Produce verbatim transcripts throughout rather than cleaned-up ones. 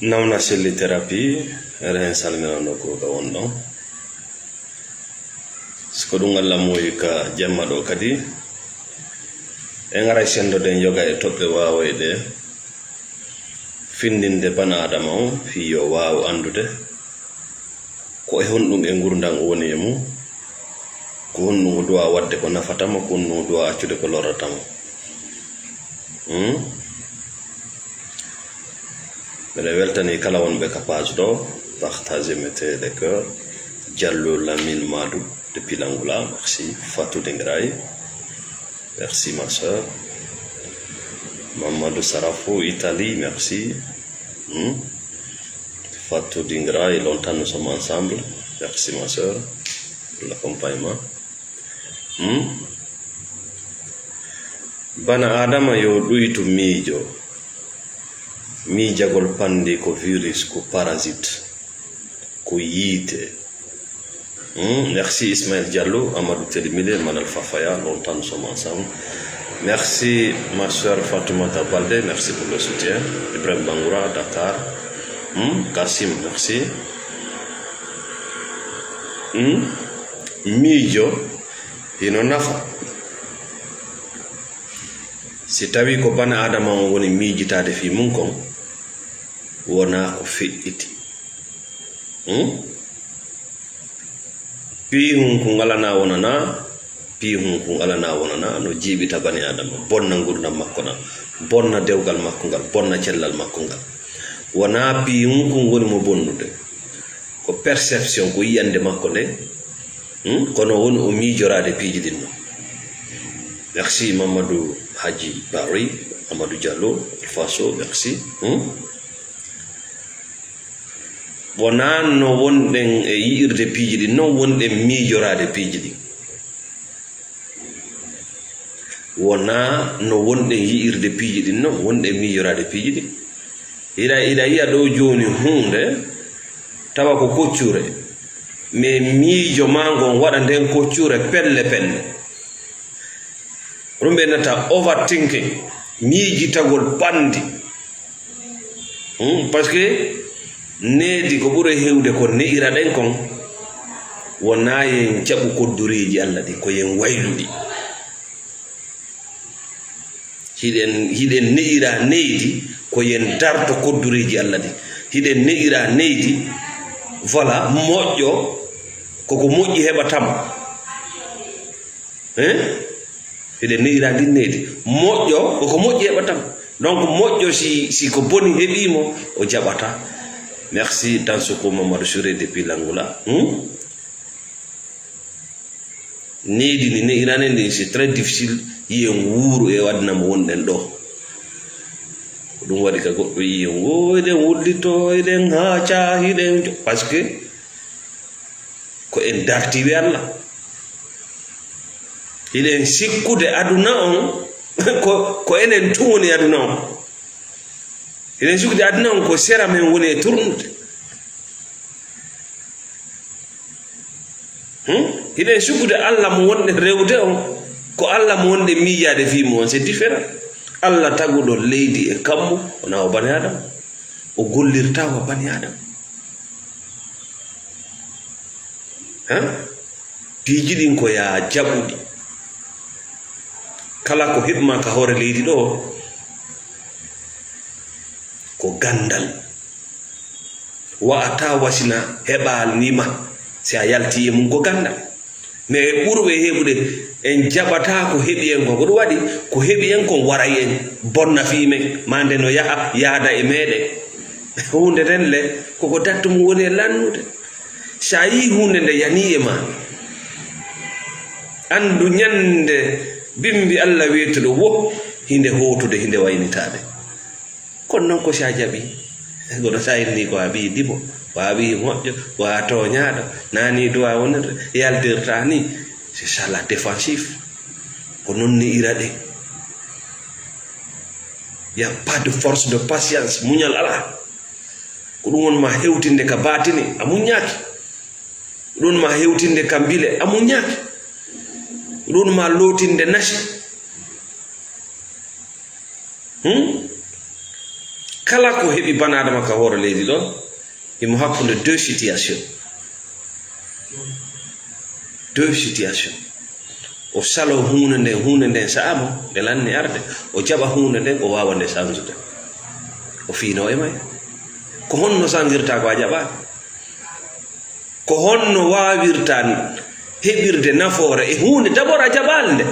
Nawna Selli Thérapie, eɗen salmina nokkuuka wonɗon. Si ko ɗum Allah muuyi ka jemma ɗo kadi, en aray senndoden yoga e toɓɓe waawoyɗe findinde bana Adama on, fii yo waawu anndude ko e honɗum e ngurndan o woni e mum, ko honɗum o duwa waɗde ko nafata mo, ko honɗum o duwa accude ko lorrata mo. Hmm? Mbeɗa weltani kala wonɓe ka page ɗo, partagez, mettez les cœurs. Diallo Lamine Madou depuis l'Angola, merci. Fatou Dingray, merci ma sœur. Mamadou Sarafo, Italie, merci. Hmm? Fatou Dingray, longtemps nous sommes ensemble. Merci ma sœur pour l'accompagnement. Hmm? Bana Adama yo ɗuytu miijo. Miijagol panndi ko virus, ko parasite, ko yiite. Hmm, merci Ismaël Diallo, Amadou Telimile, Manal Fafaya, longtemps nous sommes ensemble. Merci ma sœur Fatoumata Baldé, merci pour le soutien. Ibrahim Bangoura, Dakar. Hmm, Kassim, merci. Hmm? Miijo hino nafa. Si tawi ko bana Adama on woni miijitaade fii mun kon, wonaa ko feƴƴiti. Hmm? Piihun kun alanaa wonanaa, piihun kun alanaa wonanaa, no jiiɓita bani Adama, bonna ngurndan makko ɗan, bonna dewgal makko ngal, bonna cellal makko ngal. Wonaa piihun kun woni mo bonnude. Ko perception, ko yiyannde makko nde, hmm? Kono woni o miijoraade piiji ɗin non. Merci Mamadou Hadji Barry, Amadou Diallo, Alpha Sow, merci. Hmm? Wonaa no wonɗen e yi'irde piiji ɗin non, wonɗen miijoraade piiji ɗin. Wonaa no wonɗen yi'irde piiji ɗin non, wonɗen miijoraade piiji ɗin. Hiɗa, hiɗa yi'a ɗo jooni huunde, tawa ko koccure, mais miijo maa ngon waɗa nden koccure pelle pelle. Ɗum ɓe nata overthinking, miijitagol panndi. Hmm, parce que needi ko ɓuri heewde ko ne'ira ɗen kon, wonaa yen jaɓu koddureeji Alla ɗi, ko yen wayluɗi. Hiɗen, hiɗen ne'ira neydi, ko yen darto koddureeji Alla ɗi. Hiɗen ne'ira neydi, voilà, moƴƴo, koko moƴƴi heɓa tam. Hein? Hiɗen ne'ira ndin neydi. Moƴƴo, koko moƴƴi heɓa tam. Donc, moƴƴo si, si ko boni heɓii mo, o jaɓata. Merci, Dansoko Mamadou Sure depuis l'Angola. Hmm? Neydi ndi ne'iranen ndin, c'est très difficile, yiyen wuuru e aduna mo wonɗen ɗo. Ko ɗum waɗi ka goɗɗo yiyen, o eɗen wullito, eɗen haaca, eɗen jo-, parce que ko en dartiiɓe Alla. Hiɗen sikkude aduna on, ko, ko enen tun woni aduna on. Hiɗen sikkude aduna on ko sera men woni e turnude. Hmm? Hiɗen sikkude Alla mo wonɗen rewde on, ko Alla mo wonɗen miijaade fii mo on, c'est différent. Alla taguɗo leydi e kammu, wonaa o bani Adama. O gollirtaa wa bani Adama. Hein? Piiji ɗin ko yaa jaɓuɗi. Kala ko heɓ maa ka hoore leydi ɗo, ko ganndal. Wa'ataa wasina heɓaali ma si a yaltii e mum ko ganndal. Mais ɓurɓe heɓude, en jaɓataa ko heɓi en kon. Ko ɗum waɗi, ko heɓi en kon waray en, bonna fii men, maa nde no yaha, yaada e meeɗen. Huunde nden le, koko dattu mum woni e lannude. Si a yii huunde nde yanii e ma, anndu ñannde bimbi Alla weetuɗo wo, hinde hootude, hinde waynitaade. Kono noon ko si a jaɓi, kono si a inni ko a ɓii dibo, ko a ɓii moƴƴo, ko a tooñaaɗo, nani duwa wonirde, yaltirta ni, c'est ça la défensive. Ko noon ni ira ɗe. Y a pas de force de patience, muñal alaa. Ko ɗum won ma hewtinde ka baatini, a muññaaki. Ko ɗum ma hewtinde ka mbile, a muññaaki. Ko ɗum ma lootinde nasi. Hmm? Kala ko heɓi banaadama ka hoore leydi ɗon, himo hakkunde deux situations. Deux situations. O salo huunde nden, huunde nden sa'a mo, nde lanni arde. O jaɓa huunde nden, o waawa nde sansude. O fiino e may. Ko honno sanzirta ko a jaɓaani? Ko honno waawirta heɓirde nafoore e huunde? D'abord, a jaɓaali nde.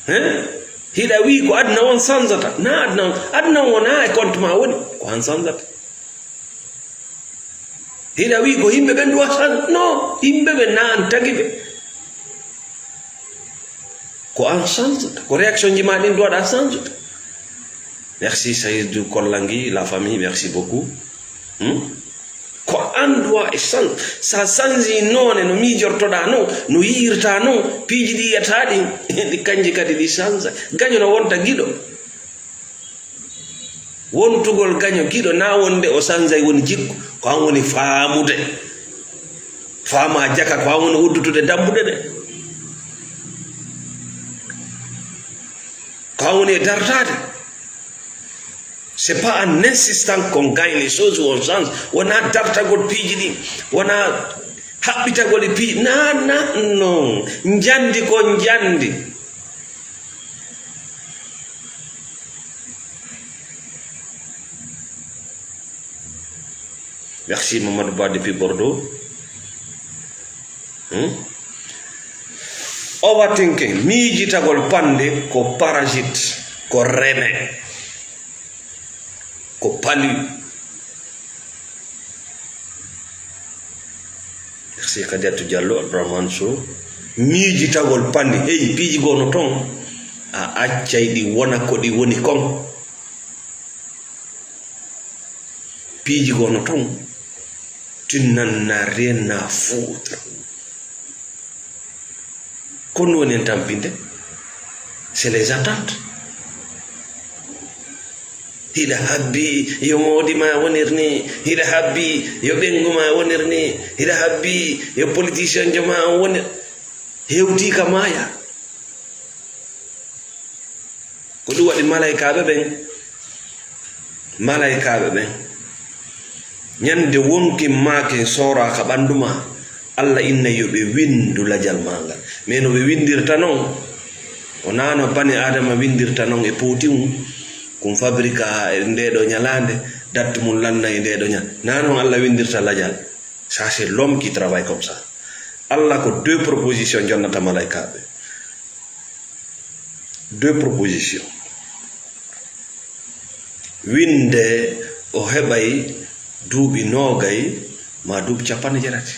Hein? Hiɗa wi'i ko aduna on sanzata. Na aduna on. Aduna on wona e compte ma woni. Ko an sanzata. Hiɗa wi'i ko yimɓe ɓen duwa sanzata. Non, yimɓe ɓen na an tagi ɓe. Ko an sanzata. Ko réaction ji ma ɗin duwaɗa sanzata. Merci Saïdou Kollangi, la famille, merci beaucoup. Hmm? Ko an duwa e san, sa sanzi noone no miijortoɗa non, no yi'irta non, piiji ɗi yi'ata ɗin, ɗi kanji kadi ɗi sanza. Gaño no wonta giɗo. Wontugol gaño giɗo na wonde o sanzay woni jikku, ko an woni faamude. Faama jaka ko an woni uddutude dambuɗe ɗe. Ko an woni e dartaade. C'est pas en insistant qu'on gagne les choses ou on change. Wona dartagol piiji ɗi, wona haɓɓitagol e piiji. Na, na, non. Njandi ko njandi. Merci Mamadou Ba depuis Bordeaux. Hmm? Overthinking, miijitagol pande ko parasite, ko reme, ko palu. Merci Kadiatou Diallo, Abdourahmane Sow. Miijitagol pande, hey, piiji goo no ton, a accay ɗi wona ko ɗi woni kon. Piiji goo no ton, tu n'en as rien à foutre. Ko ɗun woni en tampinde? C'est les attentes. Hiɗa habbi yo moodi ma wonir ni, hiɗa habbi yo ɓengu ma wonir ni, hiɗa habbi yo politicien jo ma on wonir. Hewti ka maaya. Ko ɗun waɗi malaykaaɓe ɓen, malaykaaɓe ɓen, ñande wonkin maa kin sooraa ka ɓandu maa, Alla innay yo ɓe windu lajal maa ngal. Mais no ɓe windirta non, wonaa no bani Aadama windirta non e pooti mum, kun fabrika e ndee ɗoo ñalaande, datti mum lanna e ndee ɗoo ña-, naa non Alla windirta lajal. Ça, c'est l'homme qui travaille comme ça. Alla ko deux propositions jonnata malaykaaɓe. Deux propositions. Winde o heɓay duuɓi noogay maa duuɓi cappanɗe jeetati.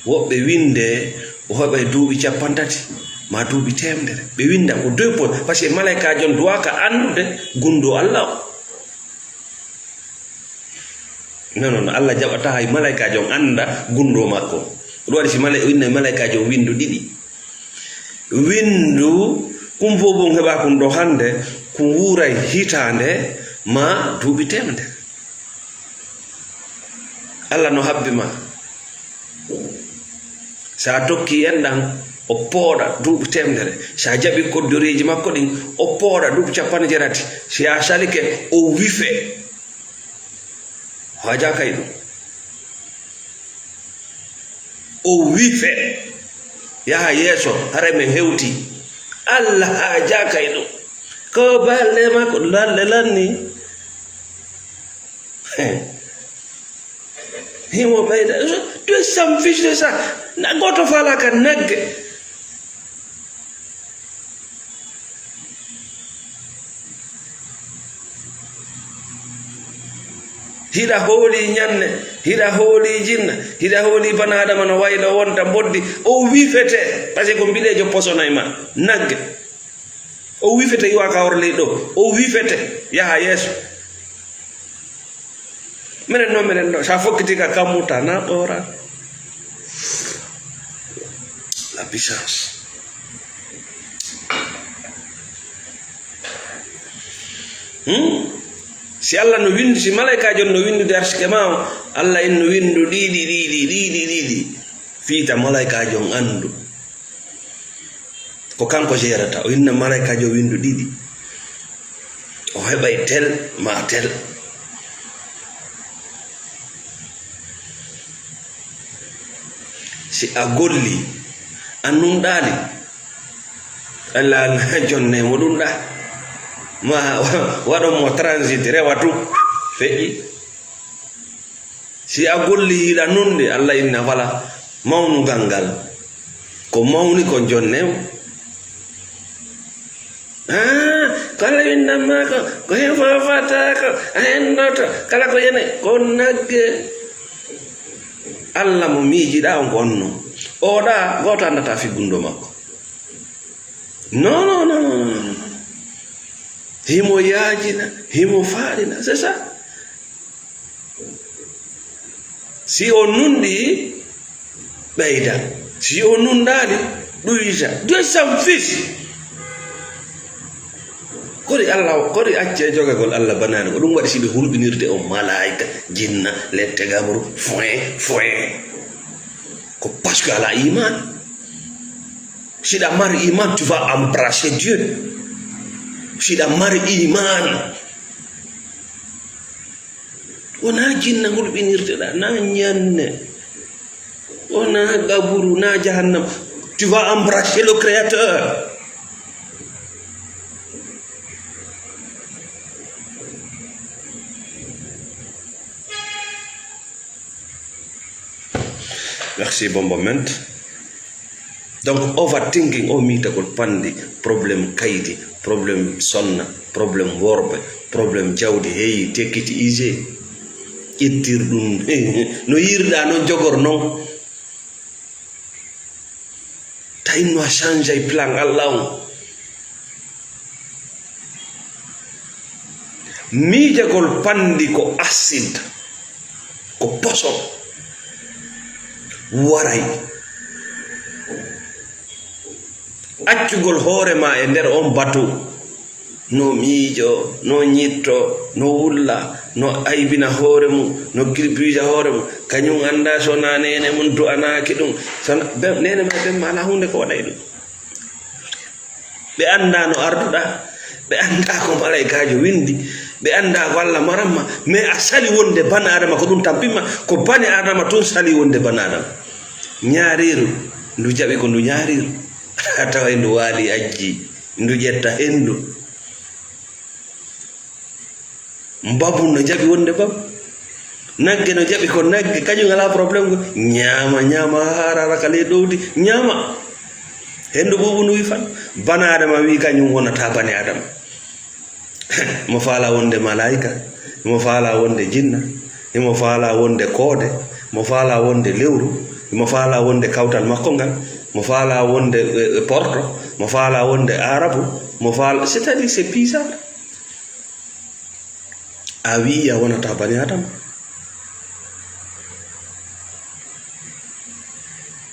Woɓɓe winde o heɓay duuɓi cappanɗe tati maa duuɓi teemedere. Ɓe winda ko deux po-, parce que malaykaajo on duwaaka anndude gunndoo Alla o. Non, non, non, Alla jaɓataa hay malaykaajo on annda gunndoo makko. Ɗun waɗi si malay-, o inna malaykaajo on winndu ɗiɗi. Winndu, kun fow bon heɓaa kun ɗoo hannde, kun wuuray hitaande maa duuɓi teemedere. Alla no habbi ma. Sa tokki enɗan, o pooɗa duuɓi teemedere. Sa jaɓi koddoreeji makko ɗin, o pooɗa duuɓi cappanɗe jeetati. Si a salike, o wife. Haajaaka e ɗun. O wife. Yaha yeeso, haray men hewti. Alla haajaaka e ɗun. Ko balɗe makko, lalle lanni. Himo ɓeyda. Tu s'en fiches de ça. Na gooto faalaaka nagge. Hiɗa hooli ñanne, hiɗa hooli jinna, hiɗa hooli bana Adama no waylo wonta mboddi, o wifete, parce que ko mbileejo posonay ma, nagge. O wifete iwa ka hor ley ɗo, o wifete, yaha yeeso. Minen noon, minen ɗo, sa fokkiti ka kammuta, na ɓoora. La puissance. Hmm? Si Alla no windu, si malaykaajo on no windude arsike ma o, Alla en no windu ɗiɗi, ɗiɗi, ɗiɗi, ɗiɗi. Fiita malaykaajo on anndu. Ko kanko jeerata, o inna malaykaajo winndu ɗiɗi. O heɓay tel ma tel. Si a golli, a nunɗaali, Alla na jonne mo ɗum ɗa. Ma waɗo mo transit rewa tu. Feƴƴi. Si a golli yiɗa nunde, Alla inna fala mawnugal ngal. Ko mawni ko jonne mo. Ah, kala winndamma ko, ko hen fofata ko, a hendoto, kala ko yene, ko nagge. Alla mo miijiɗa on ko onno. Oɗa, gooto anndata figgundo makko. Non, non, non, non, non, non. Himo yaajina, himo faalina, c'est ça. Si o nunɗi, ɓeyda. Si o nunɗaali, ɗuyta. Dieu s'en fiche. Kori Allah, kori acce jogagol Allah banaani. Ko ɗum waɗi si ɓe hulɓinirde on malaayika, jinna, lette gabru, foin, foin. Ko parce que ala iman. Siɗa mari iman, tu vas embrasser Dieu. Siɗa mari iman. Wonaa jinna hulɓinirteɗaa, naa ñanne, wonaa qaburu, naa jahannama. Tu vas embrasser le Créateur. Merci, bon moment. Donc, overthinking, o miitagol panndi, problème kaydi, problème sonna, problème worɓe, problème jawdi, heyi, tekkiti ise. Ittir ɗum. No yirɗa noon, jogor noon. Tawi no a change ay plan Allah on. Miijagol panndi ko acide, ko poison, waray. Accugol hoore ma e nder on bateau, no miijo, no ñitto, no wulla, no aybina hoore mum, no girbiija hoore mum. Kañum annda so na neene mum du'anaaki ɗum. So na, be-, neene ma ben ma alaa huunde ko waɗay ɗum. Ɓe annda no arduɗa, ɓe annda ko malaykaajo winndi, ɓe annda ko Allah maramma, mais a sali wonde bani Adama ko ɗum tampimma, ko bani Adama tun sali wonde bani Adama. Ñaariiru, ndu jaɓi ko ndu ñaariiru, a taway ndu waali ajji, ndu ƴetta henndu. Mbabu no jaɓi wonde mbabu. Nagge no jaɓi ko nagge, kañum alaa problème go. Ñaama, ñaama, haa haarara ka ley ɗowdi, ñaama. Henndu ɓuuɓu ndu wi fan. Bani Adama wi kañum wonata bani Adama. Mo faala wonde malaayika, mo faala wonde jinna, mo faala wonde koode, mo faala wonde lewru, mo faala wonde kawtal makko ngal, mo faala wonde, eh, eh, porto, mo faala wonde Arabu, mo faala, c'est-à-dire c'est bizarre. A wi'i a wonata bani Adama.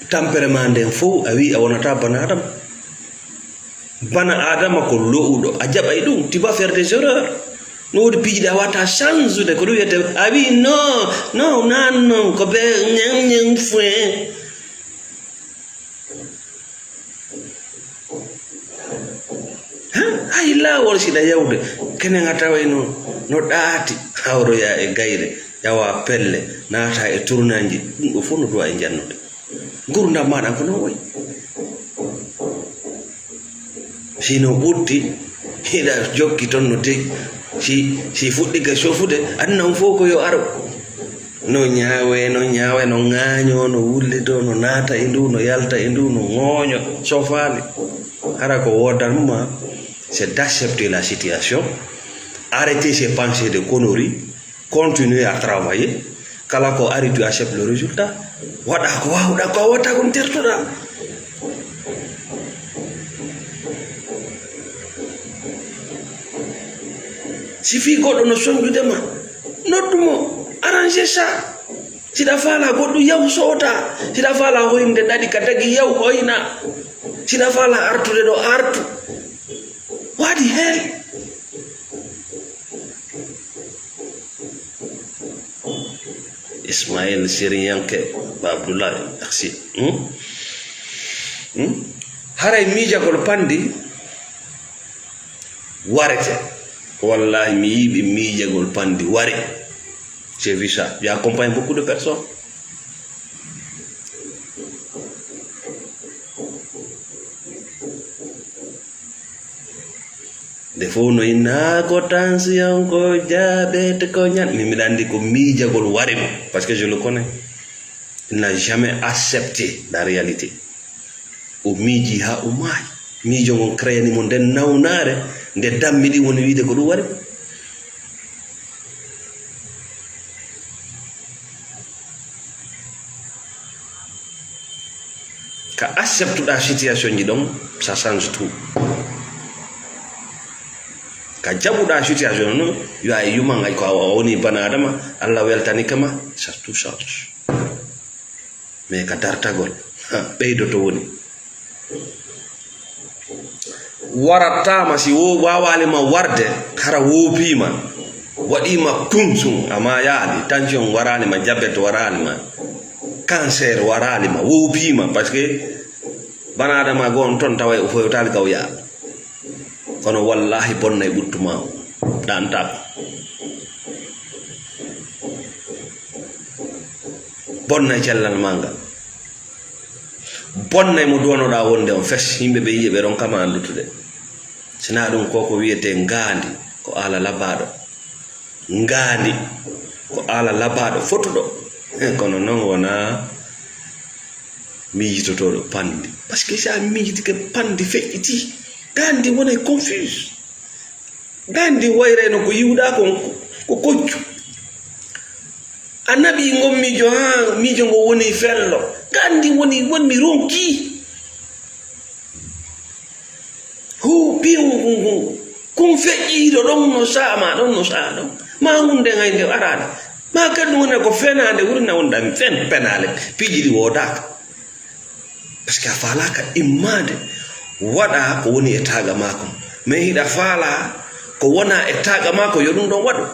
Tampere ma nden fow, a wi'i a wonata bani Adama. Bana Adama ko lo'uɗo, a jaɓay ɗum, tu vas faire des erreurs. No woodi piiji ɗi a wata change de, ko ɗum wiyete, a wi'i non, non, nan non, ko be ñen ñen foin. Ha, hay laawol siɗa yawde, kenen a taway no, no ɗaati, hawroya e gayre, yawa pelle, naata e tournanji, ɗum ɗo fof no duwa e jannude. Ngurdam maaɗa ko non wayi. Si no ɓurti, hiɗa jokki ton no tegi. Si, si fuɗɗike sofude, aduna on fof ko yo aro. No ñaawe, no ñaawe, no ŋaaño, no wullito, no naata e ndu, no yalta e ndu, no ŋooño, sofaali. Hara ko woodanma, c'est d'accepter la situation, arrêter ces pensées de conneries, continuer à travailler. Kala ko ari, tu acceptes le résultat. Waɗa ko waawɗa, ko a watta kon tertoɗa. Si fii goɗɗo no sonjude ma, noddu mo, arranger ça. Siɗa faala goɗɗum, yahu soota. Siɗa faala hoynde ɗaɗi ka tagi, yahu hoyna. Siɗa faala artude ɗo, artu. What the hell? Ismail Siriyanke, Ba Abdoulaye, merci. Hmm? Hmm? Haray miijagol panndi warete. Wallahi, mi yiiɓi miijagol panndi ware. J'ai vu ça. J'ai accompagné beaucoup de personnes. Nde fof no inna ko tension, ko diabète, ko ñan. Min mbiɗa anndi ko miijagol ware ɗum. Parce que je le connais. Il n'a jamais accepté la réalité. O miiji haa o maayi. Miijo ngon créani mo nden nawnaare, nde dammi ɗi woni wiide ko ɗum wari. Ka acceptuɗa situation ji ɗon, ça change tout. Ka jaɓuɗa situation non, yo a yuma ngay ko a woni bana adama, Allah weltani kama, ça tout change. Mais ka dartagol, ha, ɓeydoto woni. Warattaama si wo-, waawaali ma warde, hara woopiima, waɗiima kunsun, a maayaali, tension waraali ma, diabète waraali ma, cancer waraali ma, woopiima, parce que bana adama goo on ton taway o foyotaali ka o yaha. Kono wallaahi bonnay ɓuttu maa o, ɗaantaako. Bonnay cellal maa ngal. Bonnay mo duwanoɗaa wonde on fes, yimɓe ɓe yi'e ɓe ronka ma anndutude. Sinaa ɗum ko ko wiyetee ngaandi, ko aala labaaɗo. Ngaandi, ko aala labaaɗo fotuɗo. Kono noon wonaa miijitotooɗo panndi. Parce que si a miijitike panndi feƴƴitii, ngaandi wonay confuse. Ngaandi wayrayno ko yiwɗaa kon ko, ko koccu. A naɓii ngon miijo, haa miijo ngo woni fello. Ngaandi woni, won mi ronkii. Hu piiw ngun, ngun, kun feƴƴiiɗo ɗon no saama, ɗon no saa ɗon. Ma hunde ngay nde araade. Ma kadi ɗum woni ko fenaande, wurina wonda fen penaale, piiji ɗi woodaaka. Parce que a faalaaka immaade, waɗa ko woni e taaga maa kon. Mais hiɗa faalaa ko wona e taaga maa kon, yo ɗum ɗon waɗu.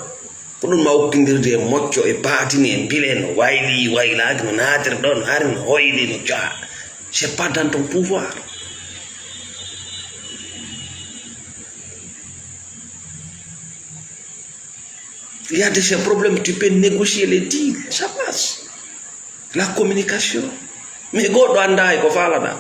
Ko ɗum ma okkindirde e mocco, e paatini, e mbile, no wayli, waylaaki, no naatiri ɗon, hari no hoyli, no caha. C'est pas dans ton pouvoir. Il y a de ces problèmes, tu peux négocier les deals, ça passe. La communication. Mais goɗɗo anndaa hay ko faalaɗaa.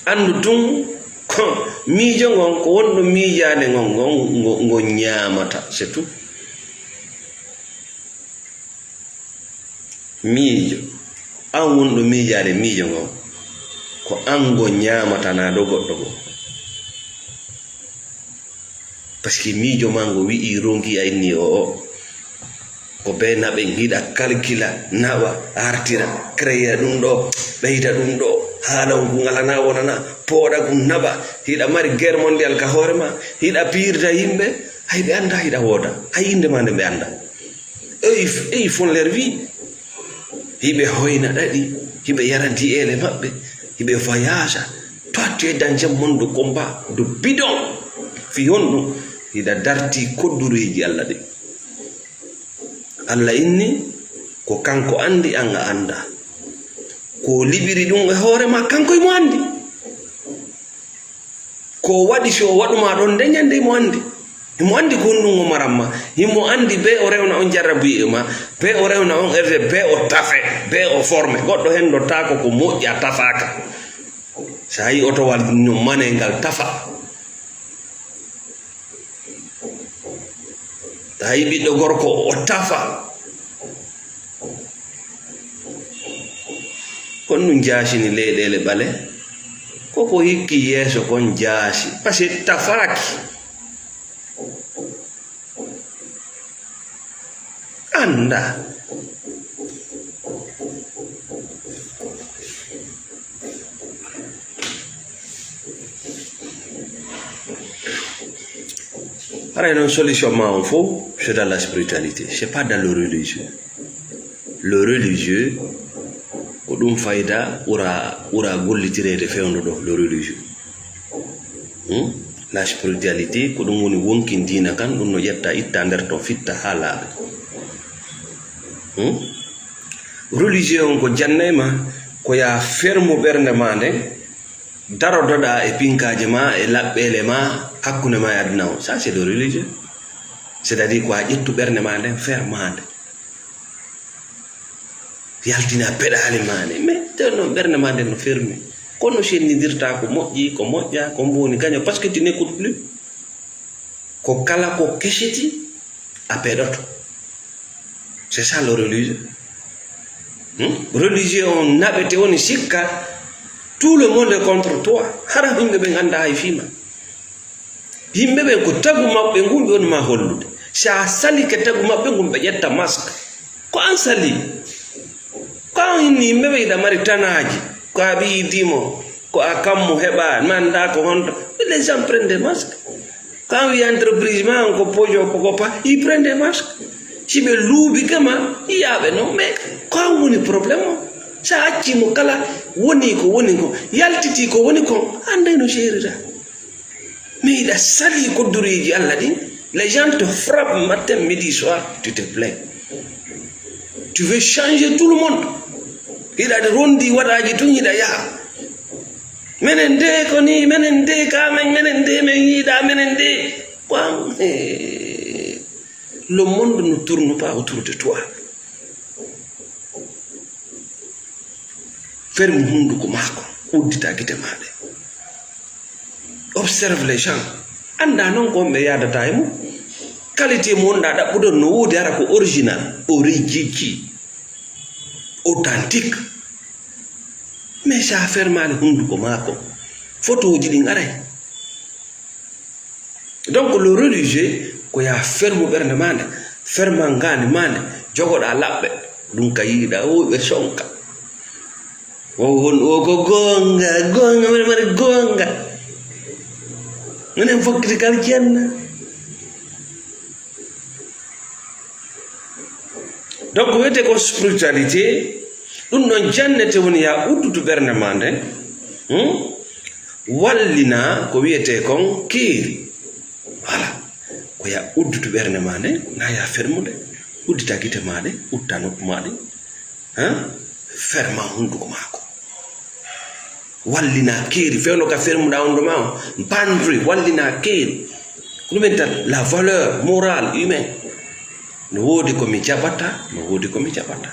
Anndu tun ko miijo ngon, ko wonɗo miijaade ngon, ngon, ngo, ngo ñaamata, c'est tout. Miijo. An wonɗo miijaade miijo ngon, ko an ngo ñaamata, naa ɗo goɗɗo goo. Parce que miijo maa ngo wi'i, ronki a inni o, o. Ko bee naɓen, hiɗa kalkila, naɓa, artira, créer ɗum ɗo, ɓeyda ɗum ɗo, haala on kun alana wonana, pooɗa kun naɓa, hiɗa mari guerre mondial ka hoore ma, hiɗa piirta yimɓe, hay ɓe annda hiɗa wooda, hay innde ma nde ɓe annda. Eux, ils, eux, ils font leur vie. Hiɓe hoyna ɗaɗi, hiɓe yara diyeele maɓɓe, hiɓe voyage. Toi, tu es dans un monde de combat, de bidon. Fii honɗum? Hiɗa darti koddureeji Allah ɗin. Allah inni, ko kanko anndi, an a anndaa. Ko liɓiri ɗum e hoore ma, kanko himo anndi. Ko o waɗi si o waɗu ma ɗon nde ñande, himo anndi. Himo anndi ko honɗum o maran ma. Himo anndi be o rewna on jarrabuye ma, be o rewna on erde, be o tafe, be o forme. Goɗɗo hendotaako ko moƴƴa tafaaka. So a yii otowal no mane ngal tafa. Tawi ɓiɗɗo gorko o tafa. Kon ɗum jaasini leyɗeele ɓale. Ko ko hikki yeeso kon jaasi. Parce que tafaaki. Annda. Haray noon solution ma on fof, c'est dans la spiritualité, c'est pas dans le religieux. Le religieux, ko ɗum fayda ɓura, ɓura gollitireede fewndo ɗo, le religieux. Hmm? La spiritualité, ko ɗum woni wonkin diina kan, ɗum no ƴetta, itta nder ton, fitta haa laaɓa. Hmm? Religieux on ko jannay ma, Ko yaa fermu ɓernde maa nden, darodoɗaa e pinkaaje maa, e laɓɓeele maa, hakkunde maa e aduna o. Ça, c'est le religieux. C'est-à-dire ko a ƴettu ɓernde maa nden, fermaa nde. Yaltina peɗaali maa ɗe. Mais tawi noon ɓernde maa nden no fermi. Kono sennindirtaa ko moƴƴi, ko moƴƴa, ko mboni gaño, parce que tu n'écoutes plus. Ko kala ko kesiti, a peɗoto. C'est ça le religieux. Hmm? Religieux on naɓete woni sikka, tout le monde est contre toi. Hara yimɓe ɓen annda hay fii ma. Yimɓe ɓen ko tagu maɓɓe ngun ɓe woni ma hollude. Si a salike tagu maɓɓe ngun, ɓe ƴetta masque. Ko an sali. Ko an inni yimɓe ɓe iɗa mari tanaaji. Ko a ɓiyi dimo. Ko a kammu heɓa. Mi annda ko honto. Les gens prennent des masques. Ko an wiya entreprise ma on ko pojo ko ko pa. Ils prennent des masques. Si ɓe luubi kama, yiyaaɓe non. Mais ko an woni problème o. Sa acci mo kala woni ko woni ko. Yaltiti ko woni ko. Anday no seerira. Mais iɗa sali koddureeji Allah ɗin, les gens te frappent matin, midi, soir, tu te plains. Tu veux changer tout le monde. Iɗa rondi waɗaaji tun, iɗa yaha. Menen de ko ni, menen de ka men, menen de men yiɗa, menen de. Quoi? Eh, le monde ne tourne pas autour de toi. Ferme hunduko maako, uddita gite maaɗe. Observe les gens. Annda non ko on ɓe yaadata e mum. Qualité mo wonɗa ɗaɓɓude on no woodi hara ko original, origiki, authentique. Mais sa fermaali hunduko maako, photoji ɗin aray. Donc, le religieux, ko yaa fermu ɓernde maa nde, ferma ngaandi maa nde, jogoɗaa laɓɓe, ɗum ka yiɗaa, o ɓe sonka. O won, o ko goonga, goonga, mene mari goonga. Menen fokkiti kal jenna. Donc, ko wiyetee ko spiritualité, ɗum ɗon jannete woni yaa uddudu ɓernde maa nden, hmm? Wallina ko wiyetee kon keeri. Voilà. Ko yaa uddudu ɓernde maa nden, naa yaa fermude. Uddita gite maa ɗe, utta noppu maa ɗe, hein? Ferma hunduko maa ko. Wallina keeri, fewndo ka fermuɗaa wondu ma on. Boundary, wallina keeri. Ko ɗum en tan, la valeur morale humaine. No woodi ko mi jaɓata, no woodi ko mi jaɓata.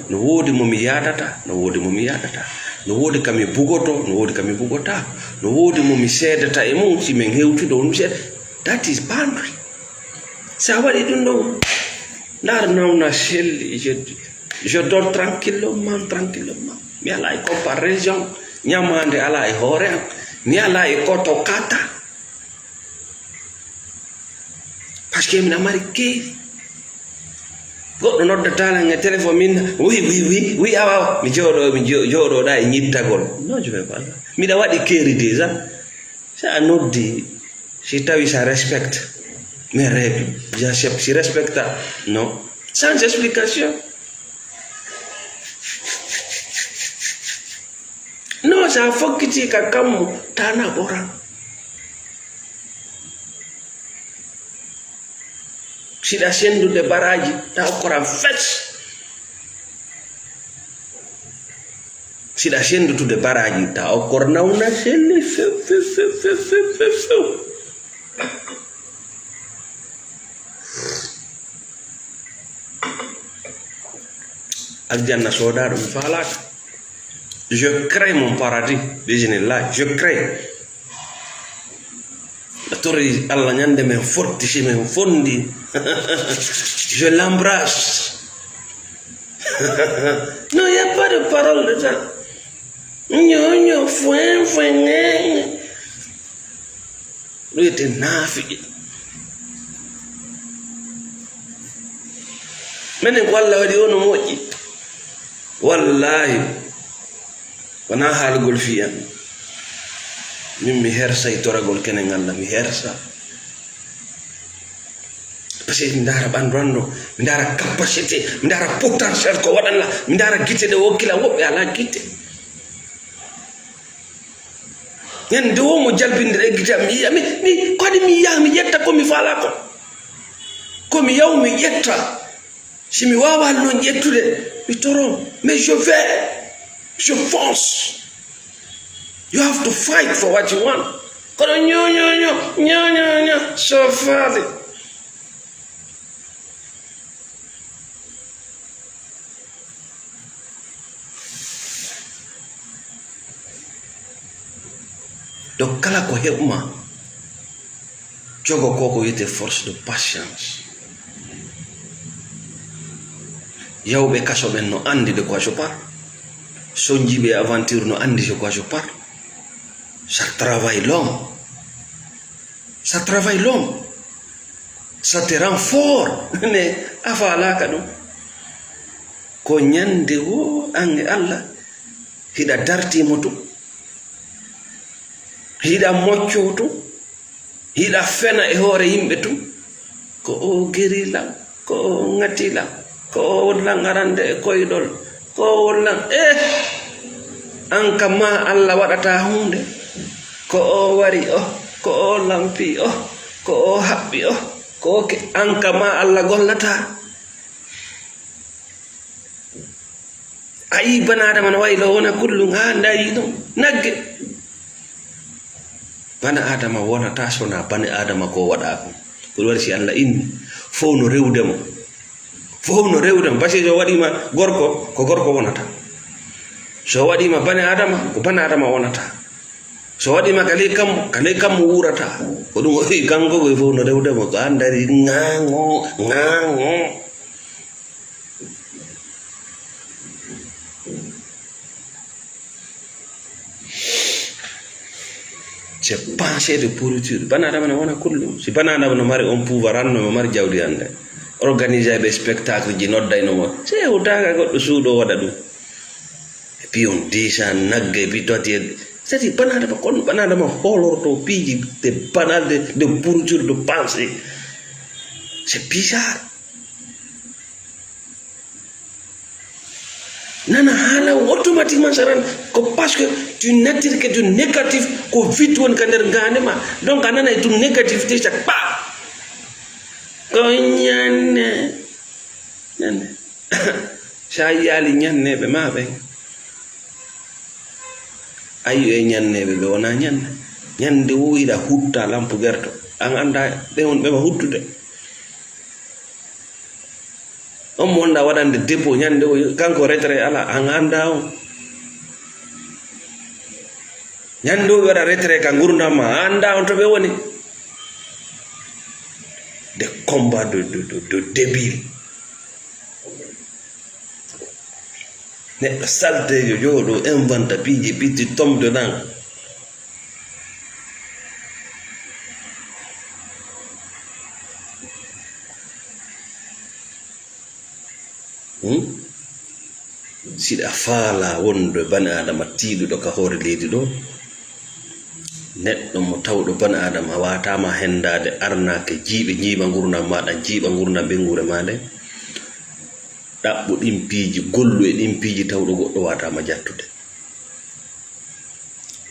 No woodi mo mi yaadata, no woodi mo mi yaadata. No woodi ka mi bugoto, no woodi ka mi bugota. No woodi mo mi seedata e mum, si men hewtude, on mi seeda. That is boundary. Sa waɗi ɗum ɗon, ndaar nawna selli, je, je dors tranquillement, tranquillement. Mi alaa e comparaison, ñamaande alaa e hoore am. Mi alaa e koto kata. Parce que mina mari keeri. Goɗɗo noddata lan e téléphone min, oui, oui, oui, oui, awa, awa. Mi jooɗo, mi jo-, jooɗoɗa e ñittagol. Non, je vais pas. Miɗa waɗi keeri déjà. Sa a noddi, si tawi ça respecte mes règles, j'accepte. Si respecta, non. Sans explication. Non, sa fokkiti ka kammu, tana ɓoran. Siɗa sendude baraaji, ta okkoran fes. Siɗa sendutude baraaji, ta okkor nawna selli few, few, few. Aljanna soodaaɗo mi faalaaka. Je crée mon paradis, bismillah, je crée. Mi tori Allah ñande men fotti, si men fondi. Je l'embrasse. Non, il y a pas de parole de ça. Ño, ño, fuen, fuen, eh, eh. Ɗum wiyetee naafiqi. Menen ko Allah waɗi o no moƴƴi. Wallaahi, wonaa haalugol fii an. Min mi hersay toragol kenen Allah, mi hersa. Parce que mi ndaara ɓanndu an ɗo, mi ndaara capacité, mi ndaara potentiel ko waɗan la, mi ndaara gite ɗe wokkila woɓɓe alaa gite. Ñande o mo jalbindira e gite am, mi yiya, mi, mi, ko waɗi mi yaha mi ƴetta ko mi faalaa ko? Ko mi yaw mi ƴetta. Si mi waawaa noon ƴettude, mi toro, mais je vais. Je fonce. You have to fight for what you want. Kono ño, ño, ño, ño, ño, ño, so faale. Donc, kala ko heɓma, jogo ko ko wiyetee force de patience. Yawɓe kaso ɓen no anndi de quoi je parle. Soñjiiɓe e aventure no anndi de quoi je parle. Ça travaille l'homme. Ça travaille l'homme. Ça te rend fort. Mais a faalaaka ɗum. Ko ñande woo an e Allah hiɗa dartii mo tun. Hiɗa moccoo tun. Hiɗa fena e hoore yimɓe tun. Ko o geri lan, ko o ŋati lan, ko o lan arande e koyɗol, ko o lan, eh! An ka ma Allah waɗata huunde. Ko o wari o, ko o lampi o, ko o haɓɓi o, ko o ke-, an ka ma Allah gollata. A yii bana Adama no wayi ɗo wona kullum haa ndayi ɗum nagge. Bana Adama wonata so na bani Adama ko waɗa ko. Ko ɗum waɗi si Allah inni, fof no rewde mo. Fof no rewde mo. Parce que so waɗiima gorko, ko gorko wonata. So waɗiima bani Adama, ko bani Adama wonata. So waɗiima ka ley kammu, ka ley kammu wuurata. Ko ɗum o wi kanko ko fof no rewde mo. Ko an dari ŋaaŋo, ŋaaŋo. C'est pensée de pourriture. Bana Adama no wona kullum. Si bana Adama no mari on pouvoir, an no mo mari jawdi hannde. Organiser ɓe spectacle ji noddayno mo. Se hewtaaka goɗɗo suuɗo waɗa ɗum. Et puis on descend nagge, et puis toi tu es, c'est-à-dire bana Adama, kon bana Adama hoolorto piiji de bana de, de pourriture de pensée. C'est bizarre. Nana haala o automatiquement saran ko parce que tu n'attires que du négatif ko vite woni ka nder gaande ma donc a nana e ɗum négativité chaque pas ko ñande ñande sa yiyali ñanneɓe ma ɓen ayi e ñanneɓe ɓe wona ñande ñande woyra hutta lampu gerto an anda ɓe won ɓe ma huttude On mo wonɗa waɗande dépôt ñande o kanko retrait ala an anda on ñande o ɓe waɗa retrait ka gurdam ma a anda on to ɓe woni de combat de, de, de, de débile neɗɗo saltejo jooɗo inventa piiji pitti tomde nan Hmm? Siɗa faala wonde bani Adama tiiɗuɗo ka hoore leydi ɗo, neɗɗo mo tawɗo bani Adama wataama hendaade arnaake jiiɓe jiiɓa ngurnam maɗa, jiiɓa ngurnam ɓeynguure ma nde, ɗaɓɓu ɗin piiji, gollu e ɗin piiji tawɗo goɗɗo wataama jattude.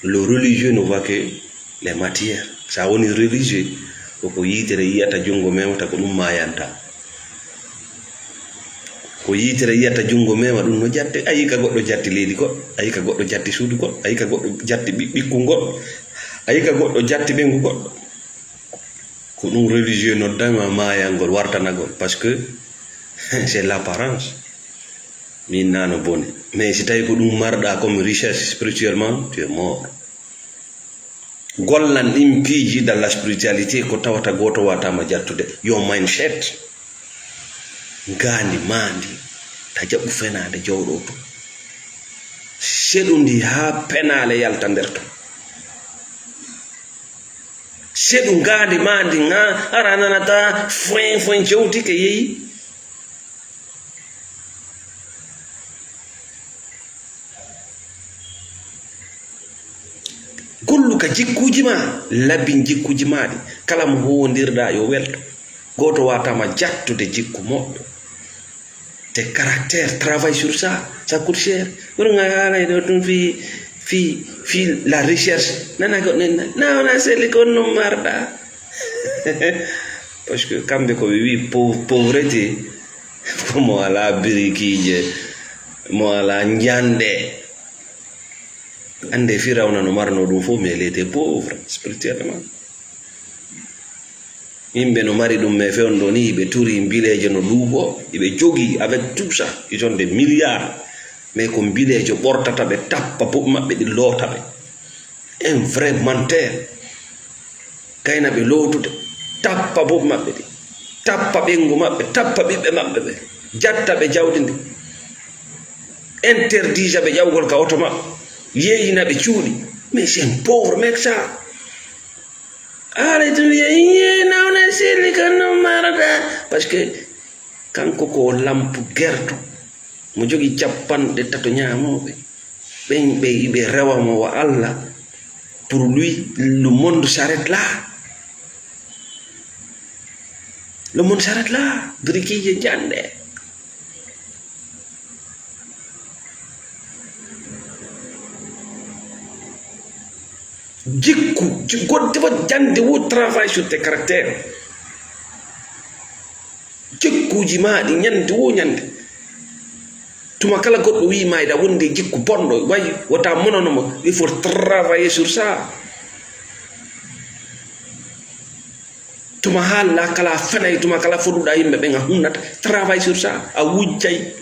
Le religieux ne voit que les matières. Sa woni religieux, koko yitere yiyata junngo memata ko ɗum mayanta. Ko yitere yiyata junngo mema ɗum no jatte. A yii ka goɗɗo jatti leydi goɗɗo, a yii ka goɗɗo jatti suudu goɗɗo, a yii ka goɗɗo jatti ɓi- ɓikkun goɗɗo, a yii ka goɗɗo jatti ɓengu goɗɗo. Ko ɗum religieux noddama mayangol wartanagol parce que c'est l'apparence. Min nano boni. Mais si tawi ko ɗum marɗa comme richesse spirituellement, tu es mort. Gollan ɗin piiji dans la spiritualité ko tawata goto watama jattude. Yo mindset. Ngandi mandi ta jaɓu fenade jawɗo to. Seɗundi ha penale yalta nder to. Seɗu ngandi mandi nga ara nanata foin foin jawtike yeyi. Gollu ka jikkuuji ma, labin jikkuuji ma ɗi. Kala mo huwondirɗa yo welto. Gooto waatama jattude jikku moƴƴo. Te caractère, travail sur ça, ça coûte cher. Ɓurga haalay ɗo ɗum fii fii fii la recherche. Nana goɗɗo en na wona selli ko ɗum marɗa. Parce que kamɓe ko ɓe wii pauvreté ko mo alaa birikiije, mo alaa njande. Annde Firawna no marno ɗum fof, mais il était pauvre spirituellement. Yimɓe no mari ɗum, mais fewndo ni, ɓe turi mbileeje no ɗuuɓo, ɓe jogii avec tout ça, ils ont des milliards. Mais ko mbileejo ɓortata ɓe, tappa boɓ maɓɓe ɗi, loota ɓe. Un vrai menteur. Kayna ɓe lootude, tappa boɓ maɓɓe ɗi, tappa ɓeyngu maɓɓe, tappa ɓiɓɓe maɓɓe ɓe, jatta ɓe jawdi ndi, interdija ɓe ƴawgol ka oto maɓɓe, yeeyina ɓe cuuɗi. Mais c'est un pauvre mec ça. Haala tun wiya, "Iye, nawna selli kan no marata." Parce que kanko ko lampu gerto. Mo jogi capanɗe tato ñaamooɓe. Ɓen ɓe iɓe rewa mo wa Allah. Pour lui, le monde s'arrête là. Le monde s'arrête là. Briquet je jande. Jikku, ji-, godde fof jande wo travail sur tes caractères. Jikkuuji maa ɗi ñande wo ñande. Tuma kala goɗɗo wii ma iɗa wondi e jikku bonɗo, way wota monono mo, il faut travailler sur ça. Tuma haalla kala fenay, tuma kala foduɗa yimɓe ɓen a hunnata, travail sur ça, a wujjay.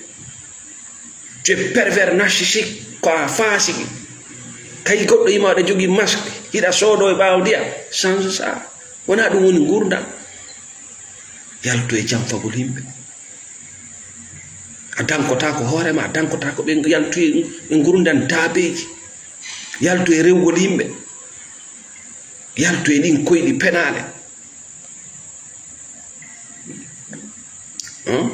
Tu es pervers narcissique, ko a faasiki. Kay goɗɗo yima aɗa jogii masque, hiɗa soodo e ɓaawo ndiya, change ça. Wona ɗum woni ngurdam. Yaltu e janfagol yimɓe. A dankotako hoore ma, a dankotako ɓe, yaltu e, e ngurdam daabeeji. Yaltu e rewgol yimɓe. Yaltu e ɗin koyɗi penaale. Hum?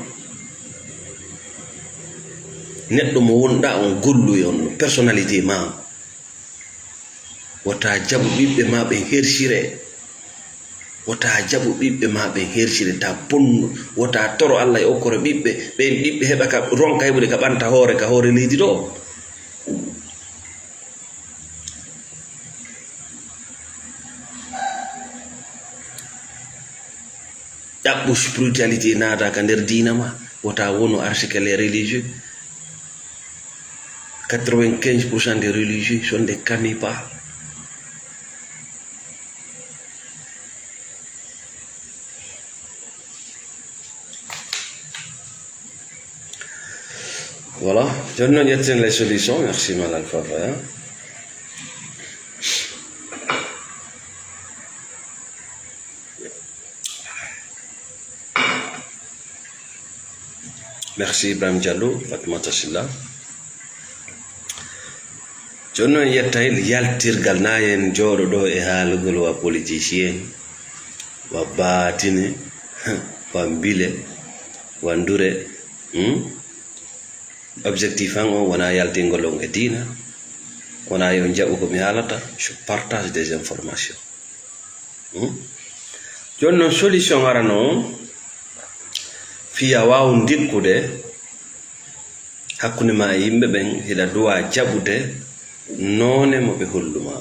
Neɗɗo mo wonɗa on, gollu e on personnalité ma. Wota jaɓu ɓiɓɓe ma ɓen hersire. Wota jaɓu ɓiɓɓe ma ɓen hersire. Ta bonnu. Wota toro Allah e okkore ɓiɓɓe. Ɓen ɓiɓɓe heɓa ka, ronka heɓude ka ɓanta hoore, ka hoore leydi ɗo. Ɗaɓɓu spiritualité naata ka nder diina ma, wota wonu article religieux. Quatre-vingt-quinze pour cent des religieux sont des cannibales. Voilà, jooni noon ƴetten les solutions. Merci Malal Fafaya. Merci Ibrahim Diallo, Fatmata Silla. Jooni noon yettay yaltirgal na en jooɗo ɗo e haalugol wa politicien, wa baatine, wa mbile, wa ndure. Hmm? Objectif an on wona yaltingol on e diina, wona yo on jaɓu ko mi haalata, je partage des informations. Hmm? Jooni noon solution arano on, fii a waaw ndikkude hakkunde ma e yimɓe ɓen, hiɗa duwa jaɓude noone mo ɓe holluma.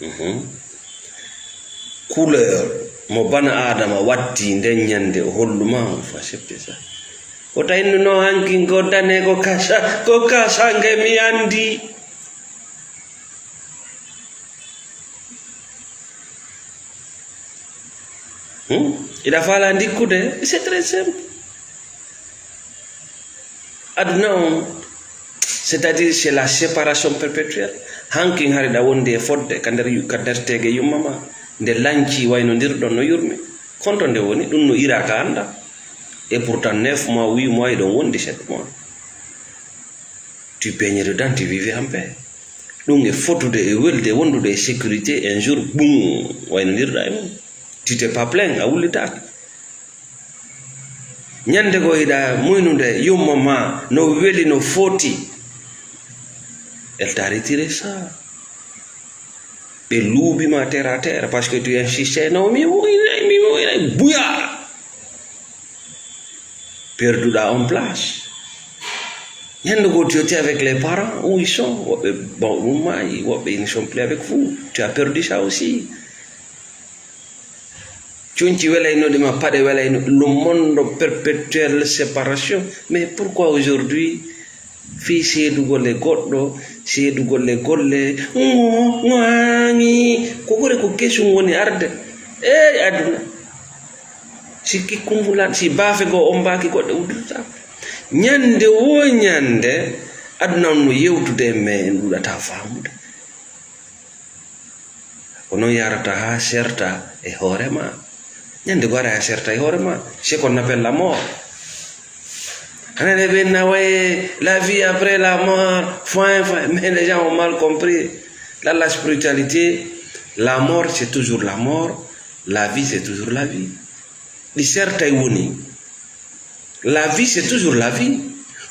Mhm. Couleur mo bana Adama watti nden ñande o holluma, on faut accepter ça. Ko tawi no hankin ko dane ko kasa, ko kasange mi andi. Hmm? Iɗa faala ndikkude? C'est très simple. Aduna on, c'est-à-dire c'est la séparation perpétuelle. Hankin hari ɗa wondi e fodde ka nder yu-, ka nder teege yumma ma. Nde lanci wayno ndir ɗon no yurmi. Konto nde woni, ɗum no ira ka anda. Et pourtant, neuf mois, huit mois, iɗon wondi, sept mois. Tu baignais dedans, tu vivais en paix. Ɗum e fotude, e welde, wondude e sécurité, un jour, boum, wayno ndirɗa e mum. Tu t'es pas plaint, a wullitaaki. Ñande goo hiɗa muynude yumma ma, no weli, no foti. Elle t'a retiré ça. Ɓe luubi ma terre à terre, parce que tu insistais, "Non, mi moyinay, mi moyinay." Buya! Perduɗa on place. Ñande goo, tu étais avec les parents, où ils sont? Woɓɓe, bon, ɗum maayi, woɓɓe, ils ne sont plus avec vous. Tu as perdu ça aussi. Conci welaynoɗi ma, paɗe welayno, le monde perpétuel séparation. Mais pourquoi aujourd'hui Fii seedugol e goɗɗo, seedugol e golle, ŋo-, ŋoaŋi. Ko ɓuri ko kesum woni arde. Eey, aduna. Si kikkum fulan, si baafe goo ombaaki goɗɗe udditata. Ñande woo ñande, aduna on no yewtude e men, en ɗuuɗataa faamude. Ko noon yarata haa serta e hoore ma. Ñande goo ara haa serta e hoore ma. C'est qu'on appelle la mort. Anani ɓe na waye la vie après la mort. Fin, fin. Mais les gens ont mal compris. Dans la spiritualité, la mort, c'est toujours la mort. La vie, c'est toujours la vie. Ɗi sertay woni. La vie, c'est toujours la vie.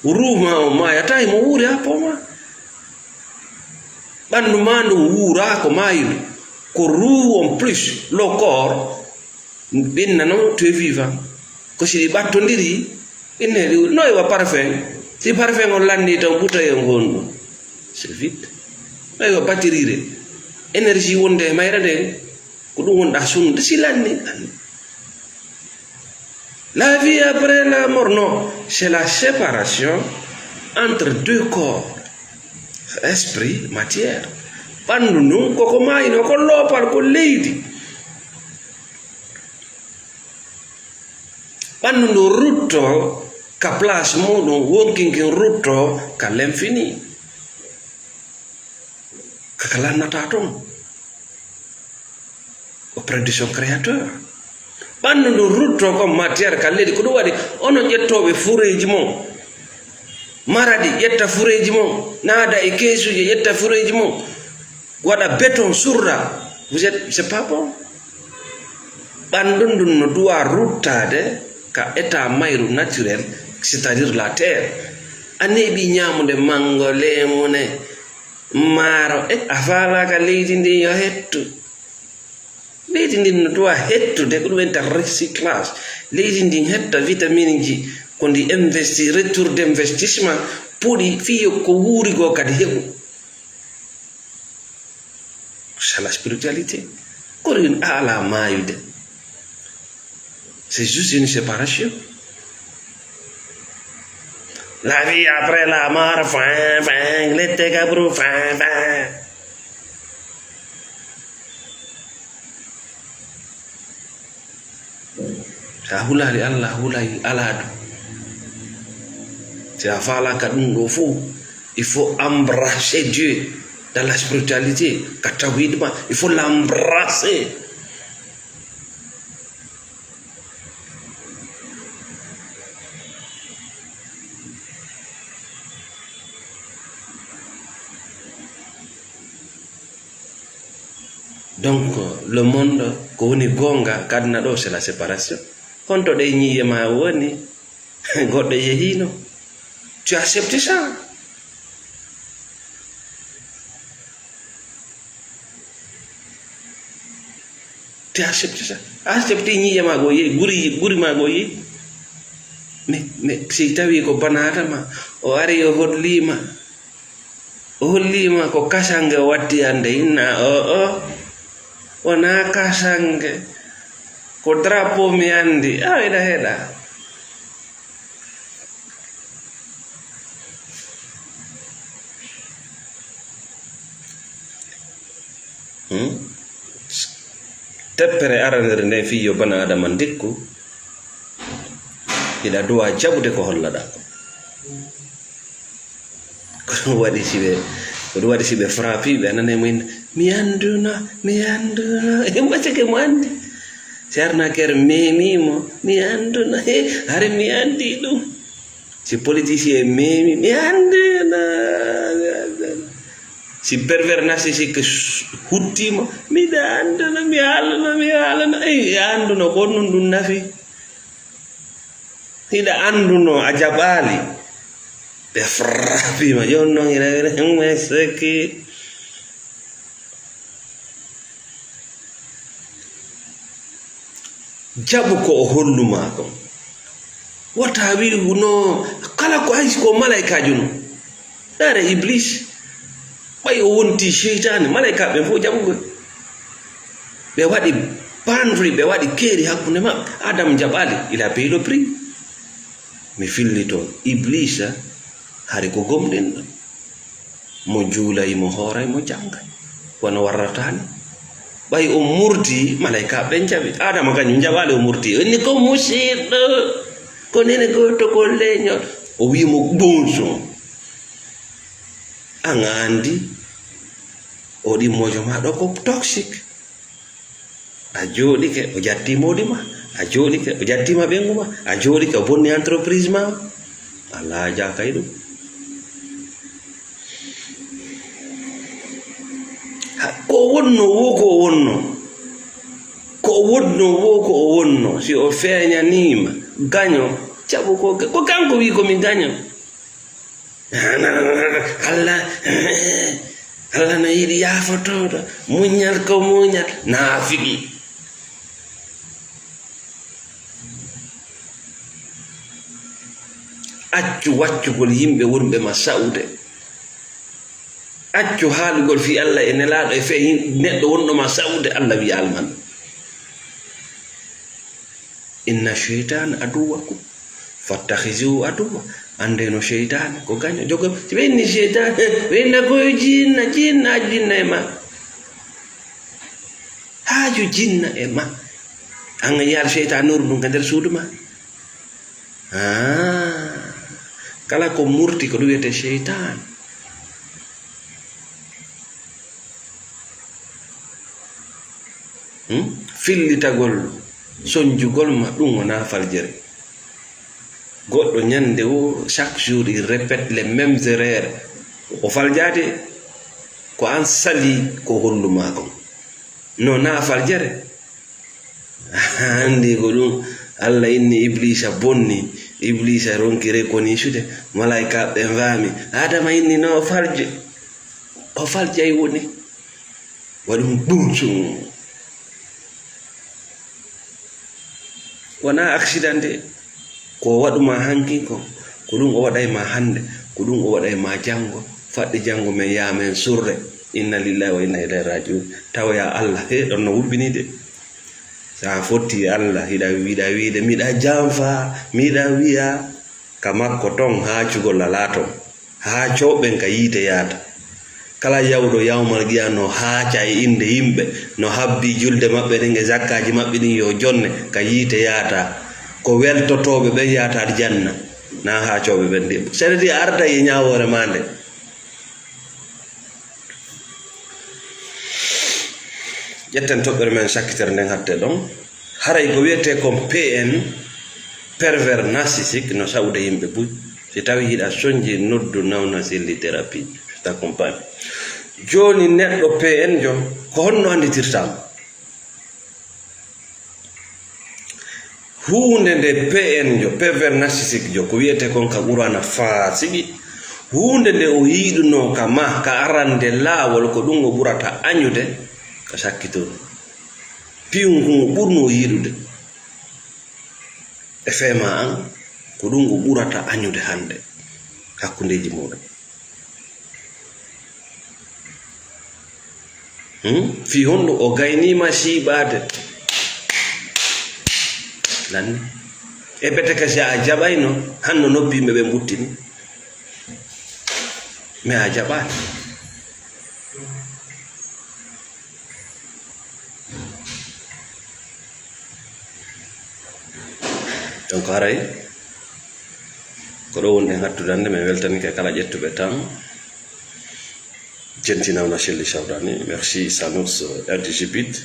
Ruuhu ma o maayataa, himo wuuri haa poomaa. Ɓanndu ma ndu wuuraa ko maayude. Ko ruuhu on plus le corps, ɓinna non, tu es vivant. Ko si ɗi ɓattondiri, ɓinne ɗi no e wa parfum. Si parfum on lanndii tan, bouteille on ngonɗum. C'est vide. No e wa batterie. Énergie wonde e mayre nden, ko ɗum wonɗaa sunnude si lanni. La vie après la mort, non, c'est la séparation entre deux corps, esprit, matière. Ɓanndu ndun koko maayino, ko loopal, ko leydi. Ɓanndu ndun rutto ka place muɗum, wonkinkin rutto ka l'infini. Kaka lannataa ton auprès de son créateur. Ɓanndu ndun rutto comme matière ka leydi. Ko ɗum waɗi onon ƴettooɓe fureeji mon, Maradi ƴetta fureeji mon, naada e keesuuji ƴetta fureeji mon, waɗa béton surra. Vous êtes, c'est pas bon. Ɓanndu ndun no duwa ruttaade ka état mayru naturel, c'est-à-dire la terre. A neeɓi ñaamude manngo, leemune, maaro, e a faalaaka leydi ndin yo hettu. Leydi ndin no duwa hettude, ko ɗum wiyata recyclage. Leydi ndin hetta vitamine ji, ko ndi investi, retour d'investissement, puɗi fii yo ko wuuri goo kadi heɓu. C'est la spiritualité. Kono a alaa maayude. C'est juste une séparation. La vie après la mort, fin, fin, lette kabru, fin, fin. Si a hulaali Allah, a hulay alaa ɗum. Si a faalaaka ɗum ɗoo fof, il faut embrasser Dieu dans la spiritualité, ka tawhid ma, il faut l'embrasser. Donc, le monde, ko woni goonga, ka aduna ɗoo, c'est la séparation. Honto ɗe ñiiye ma woni? Goɗɗo yehiino. Tu acceptes ça? Tu acceptes ça? A accepte ñiiye ma goo yehi, guri, guri ma goo yehi. Mais, mais si tawi ko banaadama, o ari, o holliima, o holliima ko kasange o watti hannde, inna, o, o, wonaa kasange, ko drapeau mi anndi. A, ina heɗa. Hmm? Teppere aranere nden fii yo bana Adama ndikku, hiɗa duwa jaɓude ko hollaɗaa ko. Ko ɗum waɗi si ɓe, ko ɗum waɗi si ɓe frappé, ɓe ananay mo inna, "Mi annduna, mi annduna." E macake mo anndi. Si arnaker meemii mo, "Mi annduna, he, hare mi anndi ɗum." Si politicien meemi, "Mi annduna, mi annduna." Si pervers narcissique s-, huttiima, "Miɗa annduna, mi haalana, mi haalana." Ey, a annduna, ko honɗum ɗum nafi? Hiɗa annduno a jaɓaali. Ɓe frappiima, jooni noon ina wiyata, "Hum, mais c'est que." Jaɓu ko o hollumaa kon. Wota wi'u no, kala ko hay si ko malaykaajo no. Ndaare Iblis, ɓay o wonti seytaane, malaykaaɓe ɓen fof jaɓugol. Ɓe waɗi boundary, ɓe waɗi keeri hakkunde maɓɓe. Adam jaɓaali, il a payé le prix. Mi fillito, Iblisa Hari ko gomɗinɗo. Mo juulay, mo hooray, mo janngay. Wano warrata ni. Ɓay o murti, malaykaaɓe ɓen jaɓi. Aadama kañum jaɓaali, o murti. O inni ko musiɗɗo. Ko nene gooto ko leñol. O wi'i mo bonso. An a anndi, o ɗimmojo ma ɗo ko toxique. A jooɗike, o jatti moodi ma. A jooɗike, o jatti ma ɓengu ma. A jooɗike, o bonni entreprise ma. A laajaaka e ɗum. Ha, ko o wonno wo ko o wonno. Ko o wonno wo ko o wonno. Si o feeñaniima, gaño, jaɓu ko, ko kanko wi'i ko mi gaño. Allah, Allah no yiɗi yaafotooɗo, muñal ko muñal, naafiki. Accu waccugol yimɓe wonɓe ma sa'ude. Accu haalugol fii Allah e Nelaaɗo e fee hin-, neɗɗo wonɗo ma sa'ude, Allah wi'i alman. Inna sheytaana aduwwakum fattakhizuhu aduwwa. Anndeno sheytaane ko gaño. Jogo, si ɓe inni sheytaane, ɓe inna ko jinna, jinna, jinna e ma. Haaju jinna e ma. An a yiyaali sheytaane nuru ndun ka nder suudu ma. Ah, kala ko murti ko ɗum wiyetee sheytaane. Hmm? Fillitagol, sonjugol ma, ɗum wonaa faljere. Goɗɗo ñande wo, chaque jour, il répète les mêmes erreurs. O faljaade, ko an sali ko hollu maa kon. No naa faljere. Anndi ko ɗum, Allah inni Ibliisa bonni, Ibliisa ronki rekonisude, malaykaaɓe ɓe faami. Adama inni no o falje, o faljay woni. Waɗum ɗum sun. Wonaa accident de. Ko o waɗu ma hanki ko, ko ɗum o waɗay ma hannde, ko ɗum o waɗay ma janngo. Faɗɗi janngo men yaha men surre. Inna lillahi wa inna ilayhi raji'un. Tawoya Allah, he, ɗon no wubbini de. Sa fotti Allah, hiɗa, hiɗa wiide, miɗa janfa, miɗa wiya, ka makko ton haacugol alaa ton. Haacooɓe ɓen ka yiite yaata. Kala yawɗo yawmal qiyaama no haaca e innde yimɓe, no habbi julde maɓɓe ɗen e zakkaaji maɓɓe ɗin yo jonne, ka yiite yaata. Ko weltotooɓe ɓen yaata aljanna, naa haacooɓe ɓen de. C'est-à-dire a arday e ñaawoore maa nde. Ƴetten toɓɓere men sakkitere nden hatte ɗon. Haray ko wiyetee kon P N, pervers narcissique, no sa'ude yimɓe buy. Si tawi hiɗa sonji, noddu Nawna Selli Thérapie. Je t'accompagne. Jooni neɗɗo P N jo, ko honno annditirtaa mo? Huunde nde P N jo, pervers narcissique jo, ko wiyetee kon ka Qur'aana faasiki. Huunde nde o yiɗunoo ka ma, ka arande laawol, ko ɗum o ɓurata añude, ka sakkitoo. Piyum ngun o ɓurnoo yiɗude. E fee maa an, ko ɗum o ɓurata añude hannde hakkundeeji muuɗum. Hmm? Fii honɗum o gayniima siiɓaade? Lanni. E bete ka si a jaɓayno, hanno noppi yimɓe ɓe mbuttini. Mais a jaɓaani. Donc, haray ko ɗo wonɗen hattude hannde, min weltanike kala ƴettuɓe temps. Jentinawna Selli Sawdani, merci Sanus, R D G Bit,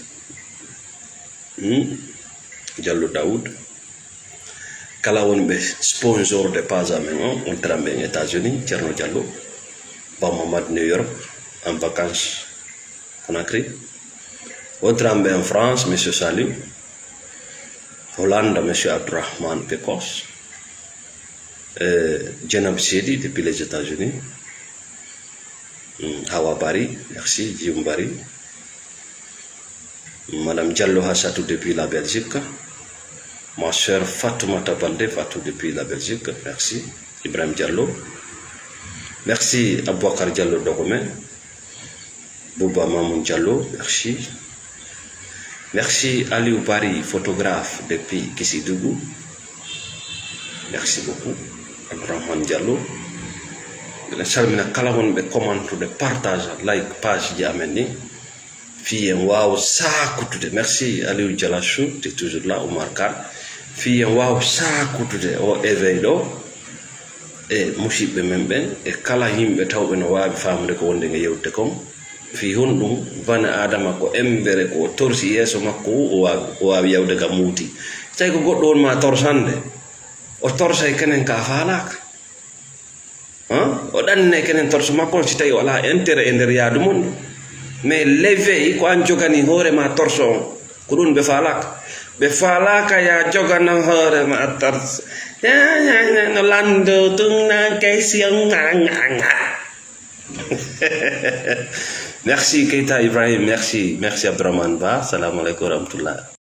hmm, Diallo Daoud. Kala wonɓe sponsor de page amen o, on trambe en États-Unis, Thierno Diallo, Bamamad New York, en vacances Conakry. On trambe en France, Monsieur Saliou. Hollande, Monsieur Abdourahmane Pekos. Euh, Djenab Sedi depuis les États-Unis. Hmm, Hawa Bari, merci, Jim Bari. Madame Diallo Hassatou depuis la Belgique. Ma sœur Fatoumata Baldé Fatou depuis la Belgique, merci. Ibrahim Diallo. Merci Aboubacar Diallo Dogomé. Bouba Mamoun Diallo, merci. Merci Aliou Bari, photographe depuis Kisidougou. Merci beaucoup. Abdourahmane Diallo. Eɗen salmina kala wonɓe commentude, partage, like page ji amen ɗi. Fii en waawa saakutude. Merci Aliou Dialachou, t'es toujours là, Oumar Kane. Fii en waawa saakutude o éveil ɗo e musidɓe men ɓen e kala yimɓe tawɓe no waawi faamude ko wonde nge yewtude kon. Fii honɗum bani Aadama ko embere ko o torsi yeeso makko o waawi, o waawi yawde ka muuti. Tawi ko goɗɗo won ma torsande, o torsay kenen ka faalaaka. Hein? O ɗanninay kenen torso makko on si tawi o alaa intérêt e nder yaadu mon. Mais l'éveil ko an jogani hoore ma torso on. Ko ɗum ɓe faalaaka. Ɓe faalaaka ya jogana hoore ma torso. Ya, ya, ya, no lando tun na question. Nga, nga, nga. Merci Keita Ibrahim, merci, merci Abdourahmane Ba. Assalamu alaikum wa rahmatullah.